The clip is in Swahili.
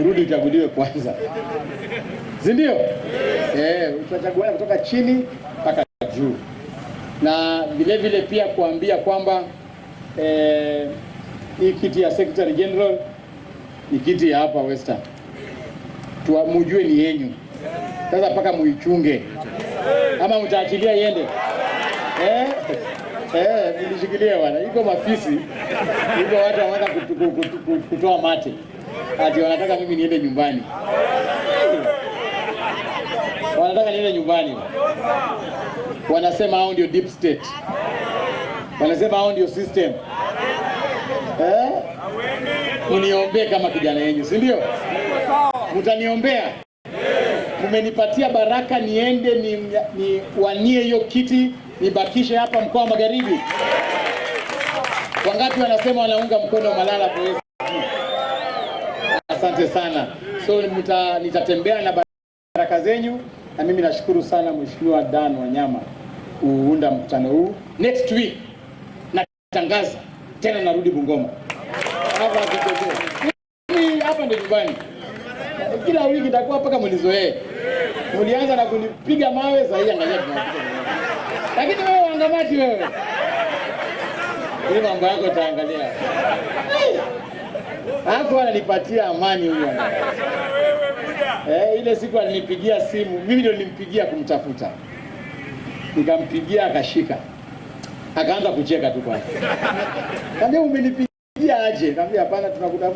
Urudi uchaguliwe kwanza, si ndio? Eh, utachaguana kutoka chini mpaka juu, na vile vile pia kuambia kwamba hii kiti ya Secretary General ni kiti ya hapa Western, mujue ni yenyu sasa, mpaka muichunge ama mtaachilia iende? Eh? Eh, mlishikilie bwana, iko mafisi, iko watu wanataka kutoa mate ati wanataka mimi niende nyumbani, wanataka niende nyumbani. Wanasema hao ndio deep state, wanasema hao ndio system. Eh? Mniombee kama kijana yenyu, si ndio? Mtaniombea? Mmenipatia baraka niende ni wanie hiyo kiti nibakishe hapa mkoa wa Magharibi. Wangapi wanasema wanaunga mkono Malala kwa SG? Asante sana. So nitatembea na baraka zenyu, na mimi nashukuru sana Mheshimiwa Dan Wanyama kuunda mkutano huu. Next week natangaza tena narudi Bungoma. Hapa kidogo. Mimi hapa ndio nyumbani. Kila wiki nitakuwa mpaka mnizoee. Mlianza na kunipiga mawe, sasa hii angalia tunapiga mawe. Lakini wewe wangamati wewe. Hii mambo yako utaangalia. Hapo ananipatia amani huyu Wangamati. Eh, ile siku alinipigia simu, mimi ndio nilimpigia kumtafuta. Nikampigia akashika. Akaanza kucheka tu kwanza. Kaambia, "Umenipigia aje?" Kaambia, "Hapana, tunakutafuta."